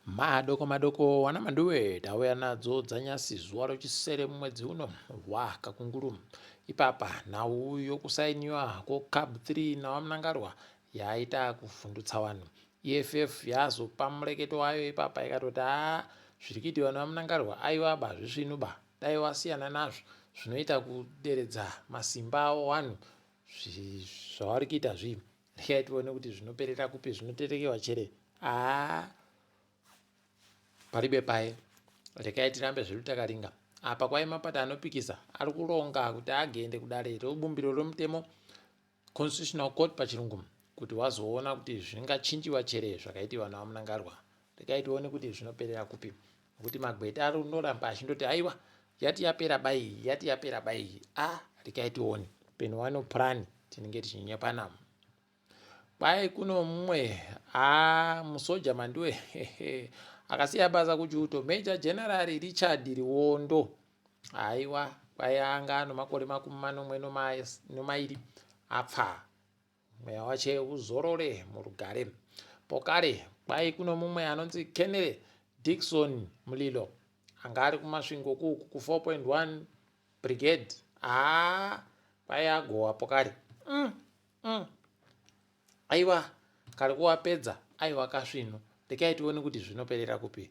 Madoko madoko wana Manduwe tauya nadzo dzanyasi zuva rochisere mumwedzi uno waKakunguru. Ipapa nhau yokusainiwa kwoCAB 3 naVaMnangarwa yaita kuvhundutsa vanhu. EFF yazopa mureketo wayo ipapa ikatoti haa zviri kuitiwa naVaMnangarwa aiwa ba zvisvinu ba dai wasiyana nazvo zvinoita kuderedza masimba avo vanhu zvavari kuita zvii regai tione kuti zvinoperera kupi zvinoterekewa chere haa paribe paye regai tirambe zvedu takaringa apa kwai mapata anopikisa ari kuronga kuti agende kudare rebumbiro remutemo constitutional court pachirungu kuti wazoona kuti zvingachinjiwa chere zvakaitiwa navamunangarwa regai tione kuti zvinoperera kupi nokuti magweta ari kundoramba achindoti aiwa yati yapera bai yati yapera bai a regai tione peno wano purani tinenge tichinyepana kwai kuno mumwe a musoja mandiwe akasiya basa kuchiuto major general richard riwondo aiwa kwai anga ano makore 70 nomairi apfa Mweya wache uzorore murugare. Pokare kwai kuno mumwe anonzi Kenele Dickson Mulilo anga ari kuMasvingo kuku ku 4.1 Brigade. Haa kwai agowa pokare. Aiwa kari kuwapedza aiwa kasvinu. Rekai tione kuti zvinoperera kupi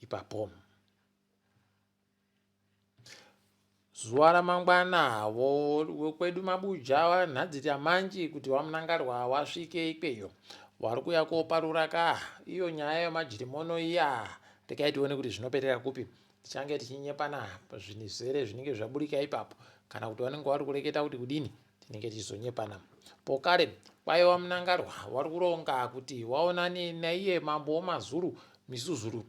ipapo. Zuva ramangwana vokwedu Mabuja vanhadzira manji kuti VaMnangarwa wasvike ikweyo. Wari kuuya koparura ka iyo nyaya yemajirimono iya. Rekai tione kuti zvinoperera kupi. Tichange tichinyepana zvinizere zvinenge zvaburika ipapo kana kuti vanenge vari kureketa kuti kudini tinenge tichizonyepana. Pokare kwaiva Mnangarwa wari kuronga kuti waonane naiye mambo wemaZulu Misuzulu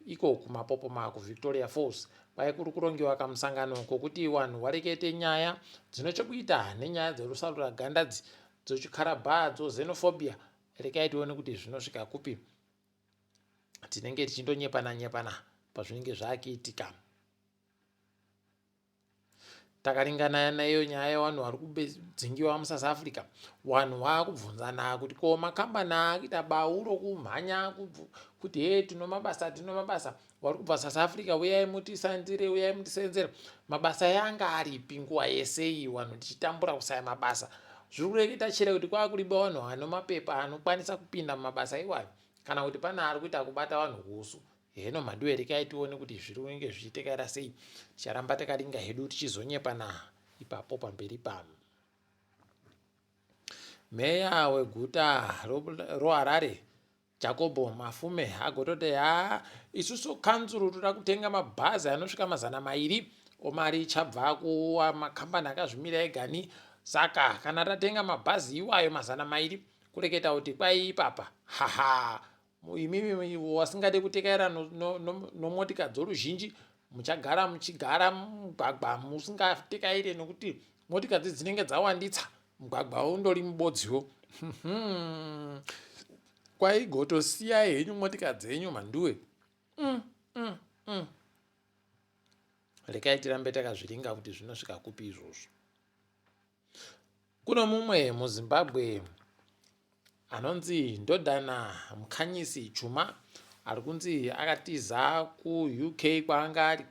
Iko kumapopoma kuVictoria Falls kwai kuri kurongiwa kamusangano kokuti wanhu warekete nyaya dzine chekuita nenyaya dzerusarura gandadzi dzochikarabha dzoxenophobia. Rekai tione kuti zvinosvika kupi. Tinenge tichindonyepana nyepana pazvinenge zvakiitika. Takaringana naiyo nyaya yevanhu vari kudzingiwa muSouth Africa. Vanhu vaakubvunzana kuti ko makambani aakuita bau rokumhanya kuti hee tino mabasa tino mabasa vari kubva South Africa uyai mutisandire uyai mutisenzere. Mabasa yanga aripi nguva yese iyi vanhu tichitambura kusaya mabasa. Zviri kureketa chere kuti kwakuriba vanhu vano mapepa anokwanisa kupinda mumabasa iwayo kana kuti pane ari kuita kubata vanhu husu. Heno mhanduwe rekai tione kuti zviri kunge zvichitekaira sei. Ticharamba takaringa hedu tichizonyepana ipapo pamberi pano. Meya weguta roHarare Jacobo Mafume agototi haa isusu kanzuru toda kutenga mabhazi anosvika 200 omari ichabva kumakambani akazvimira egani saka kana tatenga mabhazi iwayo 200 kureketa kuti kwai ipapa haha Imimi wasingade kutekaira nomotika dzoruzhinji muchagara muchigara mugwagwa musingatekaire nokuti motika dzi dzinenge dzawanditsa mugwagwa undori mubodziwo. Kwaigotosiyai henyu motika dzenyu mhanduwe. Rekai tirambe takazviringa kuti zvinosvika kupi izvozvo. Kuno mumwe muZimbabwe anonzi Ndodana Mkhanyisi Chuma ari kunzi akatiza kuUK kwaanga ari.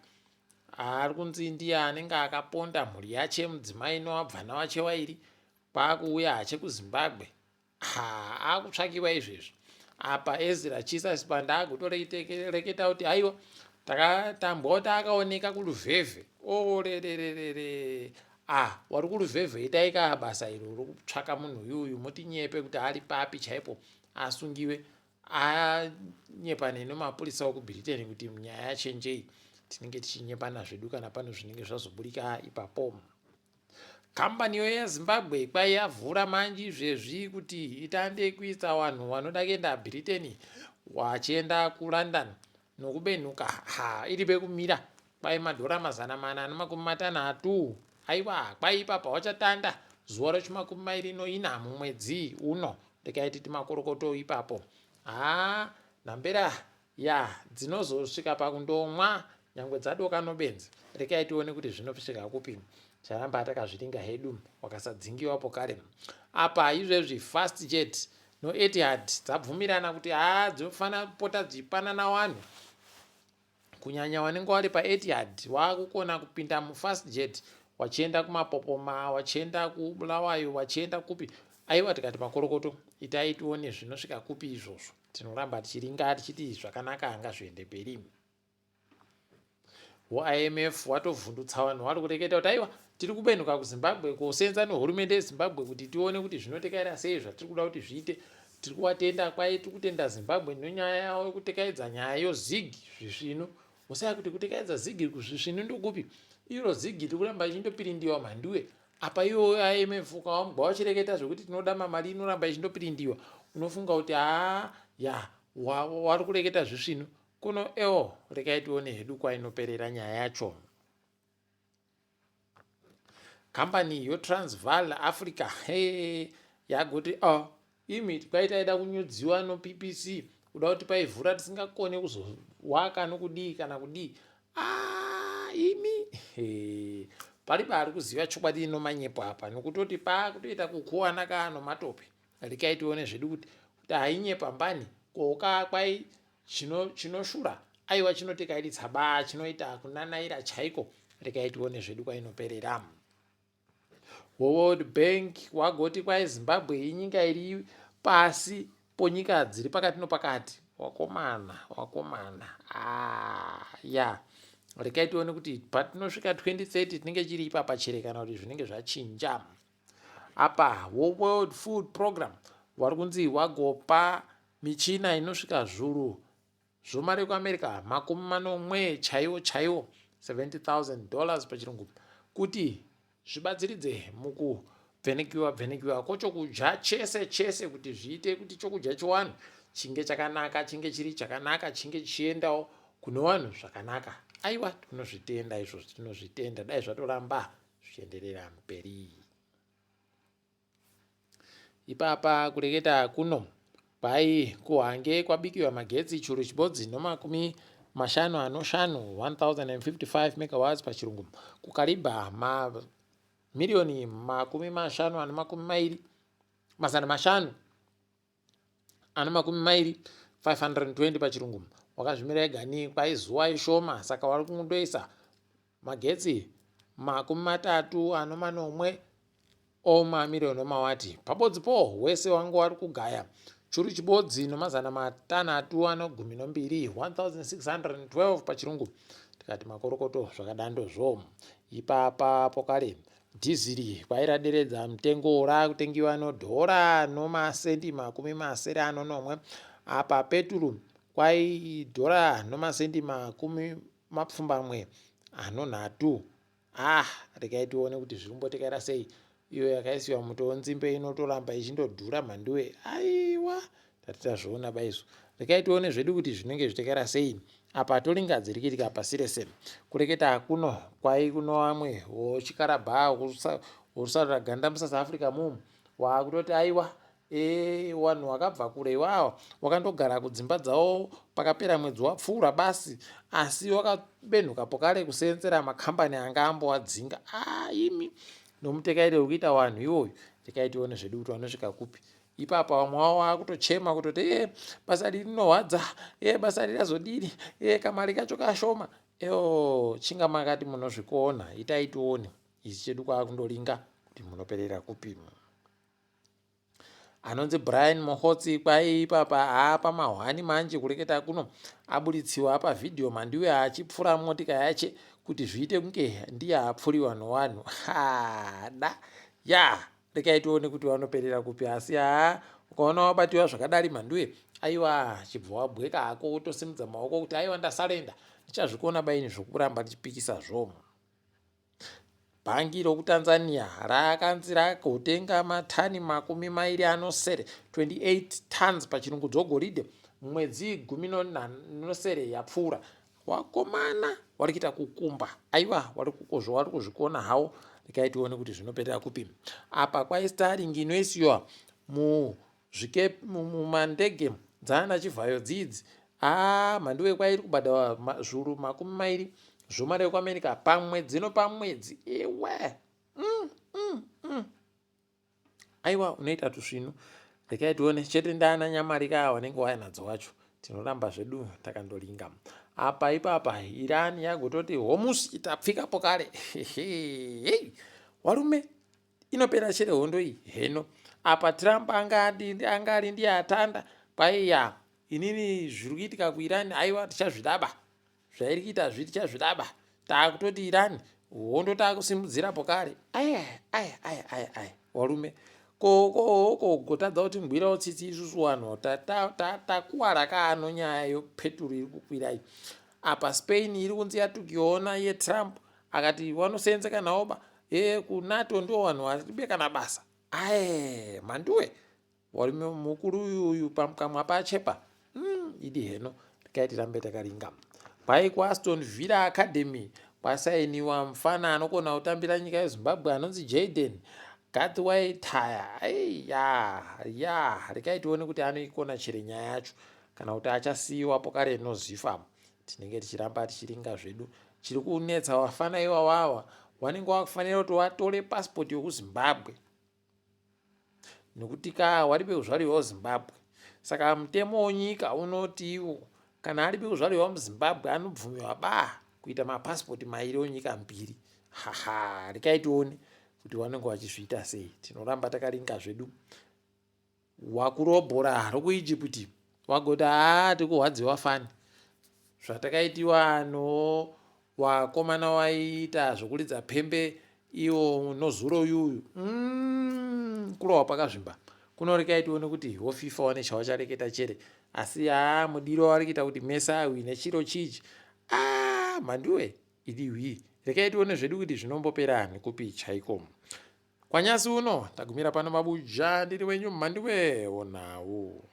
Ari kunzi ndiye anenge akaponda mhuri yache mudzimai nowabvana wache wairi kwakuuya hache kuZimbabwe. Ha, akutsvakiwa izvezvi. Apa Ezra Chisa Sibanda agotoreketa kuti aiwa takatambwa kuti akaoneka kuLuvhevhe. Orererere. Ah, wari kuLuvhevhe itai ka basa iro rokutsvaka munhu uyuyu mutinyepe kuti ari papi chaipo asungiwe anyepane nemapurisa okuBritain kuti nyaya yachenjei. Tinenge tichinyepana zvedu kana pane zvinenge zvazoburika ipapo. Kambani yoYair Zimbabwe kwai yavhura manji izvezvi kuti itande kuisa vanhu vanoda kuenda Britain vachienda kuLondon nokubenhuka ha iri pekumira kwai madhora 460 aiwa kwai ipapa wachatanda zuva rechimakumi mairi noina mumwedzi uno rekai titi makorokoto ipapo haa nhambera Yaa dzinozosvika pakundomwa nyangwe dzadoka nobenzi rekai tione kuti zvinosvika kupi charamba takazviringa hedu wakasadzingiwa pokare apa izvezvi fast jet noEtihad dzabvumirana kuti haa dzinofanira kupota dzichipanana wanhu kunyanya wanenge wari paEtihad waakukona kupinda mufast jet wachienda kumapopoma wachienda kubulawayo wachienda kupi aiwa tikati makorokoto itai tione zvinosvika kupi izvozvo tinoramba tichiringa tichiti zvakanaka ngazviende mberi WeIMF watovhundutsa vanhu vari kureketa kuti aiwa tiri kubenuka kuZimbabwe kosenza nehurumende yeZimbabwe kuti tione kuti zvinotekaira sei zvatiri kuda kuti zviite. Tiri kuvatenda kwai tiri kutenda Zimbabwe nenyaya yavo yekutekaidza nyaya yozig zvisvinu. Usaya kuti kutekaidza zig kuzvisvinu ndokupi? Iro zig riri kuramba richindopirindiwa mhanduwe. Apa iwo IMF ukawamugwa wachireketa zvekuti tinoda mamari inoramba ichindopirindiwa unofunga kuti haa ya wari kureketa zvisvinu. Kuno eo rekai tione hedu kwainoperera nyaya yacho. Kambani yoTransvaal Africa hey, yagoti oh, imi kwai taida kunyudziwa noPPC kuda kuti paivhura tisingakone kuzowaka nokudii kana kudii ah, imi hey. Paripo ari kuziva chokwadi inomanyepo apa nokutoti pakutoita kukuwana kaano matope rekai tione zvedu kuti kuti hainyepa mbani koka kwai Chino chinoshura aiwa chinotikaiditsa ba chinoita kunanaira chaiko rekai tione zvedu kwainoperera. WeWorld Bank wagoti kwai Zimbabwe inyika iri pasi ponyika dziri pakati nopakati. Wakomana, wakomana. Ah, ya. Rekai tione kuti patinosvika 2030 tinenge chiri ipapa chere kana kuti zvinenge zvachinja. Apa WeWorld Food Program wari kunzi wagopa Michina inosvika zvuru zvomari yekuAmerica makumi manomwe chaiwo chaiwo 70,000 dollars pachirungu kuti zvibatsiridze mukubvenekiwa bvenekiwa kwochokudya chese chese kuti zviite kuti chokudya chiwanhu chinge chakanaka chinge chiri chakanaka chinge chichiendawo kune vanhu zvakanaka aiwa tinozvitenda izvozvo tinozvitenda dai zvatoramba zvichienderera mberi Ipapa kureketa kuno kwai kuhange kwabikiwa magetsi churu chibodzi nomakumi mashanu anoshanu 1055 megawatts pachirungu kukaribha mamiriyoni makumi mashanu ano makumi mairi mazana mashanu ano makumi mairi 520 pachirungu wakazvimira egani kwai zuva ishoma saka wari kundoisa magetsi makumi matatu ano manomwe omamiriyoni omawati pabodzi po wese wangu wari kugaya churu chibodzi nomazana matanhatu ano gumi nombiri 1612 pachirungu tikati makorokoto zvakadandozvo ipapa pokare Dhiziri kwairaderedza mutengo rakutengiwa nodhora nomasendi makumi masere anonomwe apa peturu kwai dhora nomasendi makumi mapfumbamwe anonhatu. Ah, regai tione kuti zviri kumbotekaira sei. Iyo yakaisiwa muto wenzimbe inotoramba ichindodhura mhanduwe. Aiwa, tati tazviona baisu. Regai tione zvedu kuti zvinenge zvichitekaira sei. Apa toringa dziri kuitika pasi rese. Kureketa kuno kwai kuno vamwe wochikarabha worusarura ganda muSouth Africa mumu waakutoti aiwa e wanhu wakabva kure iwawa wakandogara kudzimba dzawo pakapera mwedzi wapfuura basi asi wakabenhuka pokare kuseenzera makambani anga ambowadzinga aimi ah, nomutekaire wekuita wanhu iwoyu rekai tione zvedu kuti wanosvika kupi ipapa vamwe wavo vakutochema kutoti e basa riri rinohwadza e basa riri razodini e kamari kacho kashoma eo chinga makati munozvikona itai tione ichi chedu kwakundoringa kuti munoperera kupi anonzi Brian Mohotsi kwai ipapa haa pamahwani manje kureketa kuno aburitsiwa pavhidhiyo mandiwe achipfura motika yache kuti zviite kunge ndiye apfuriwa nowanhu hada ya rekai tione kuti vanoperera kupi asi haa ukaona wabatiwa zvakadari mhanduwe aiwa chibva wabweka hako wotosimudza maoko kuti aiwa ndasarenda ndichazvikona baini zvokuramba ndichipikisa zvomo bhangi rokutanzania rakanzi ragotenga matani makumi mairi anosere 28 tons pachirungu dzogoridhe mumwedzi gumi nosere yapfuura Wakomana wari kuita kukumba aiwa wari kukozvo wari kuzvikona hawo rekai tione kuti zvinoperera kupi apa kwai starling inoisiwa muzvike mumandege dzaana chivhayo dzidzi aa mhanduwe kwai iri kubhadharwa zvuru makumi mairi zvomari yekuamerica pamwedzi nopamwedzi iwe mm, mm, mm. Aiwa unoita tusvinu. Rekai tione chete ndaana nyamarika ava vanenge wainadzo wacho. Tinoramba zvedu takandoringa. Apa ipapa Iran yagototi Hormuz itapfikapo kare. Hey, warume inopera chere hondo iyi heno. Apa Trump anga anga ari ndiye atanda kwaiya inini zviri kuitika kuIran aiwa tichazvidaba. Zvairi kuita zvi tichazvidaba. Taakutoti Iran hondo taakusimudzira pokare. Aya aya aya aya aya warume ko ko ko gotadza kuti ngwirawo tsitsi isusu wanhu takuwara ka ano nyaya yopeturu iri kukwirai apa Spain iri kunzi yatukiona iye Trump akati wanoseenzeka nawo ba e kuNATO ndiwo vanhu varibe kana basa ae mhanduwe Varume mukuru uyu uyu pamukamwa pachepa mm, idi heno regai tirambe takaringa. Kwai kuAston Villa Academy kwasainiwa mfana anokona kutambira nyika yeZimbabwe anonzi Jayden Garthwaitaya. Ya ya regai tione kuti anoikona chere nyaya yacho kana kuti achasiyiwapo kare nozifa. Tinenge tichiramba tichiringa zvedu. Chiri kunetsa wafana iwawawa wanenge wakufanira kuti watore passport yokuZimbabwe nekuti ka wari pekuzvarirwa kuzimbabwe saka mutemo wenyika unoti iwo kana ari pekuzvarirwa muzimbabwe anobvumiwa ba kuita mapasipoti mairi onyika mbiri haha rekai tione kuti vanenge vachizviita sei tinoramba takaringa zvedu Wakurobhora rokuIjipiti wagoti haa tikuhwadziwa fani zvatakaitiwa no wakomana waiita zvokuridza pembe iwo nozuro yuyu mm, kurohwa pakazvimba kunorekai tione kuti wofifa wane chawachareketa chere asi haa mudiro wavari kuita kuti mese ahwine chiro chichi ah mhanduwe idi hwii rekai tione zvedu kuti zvinombopera nekupi chaiko Kwanyasi uno tagumira pano mabuja ndiri wenyu mhanduwe wonawo.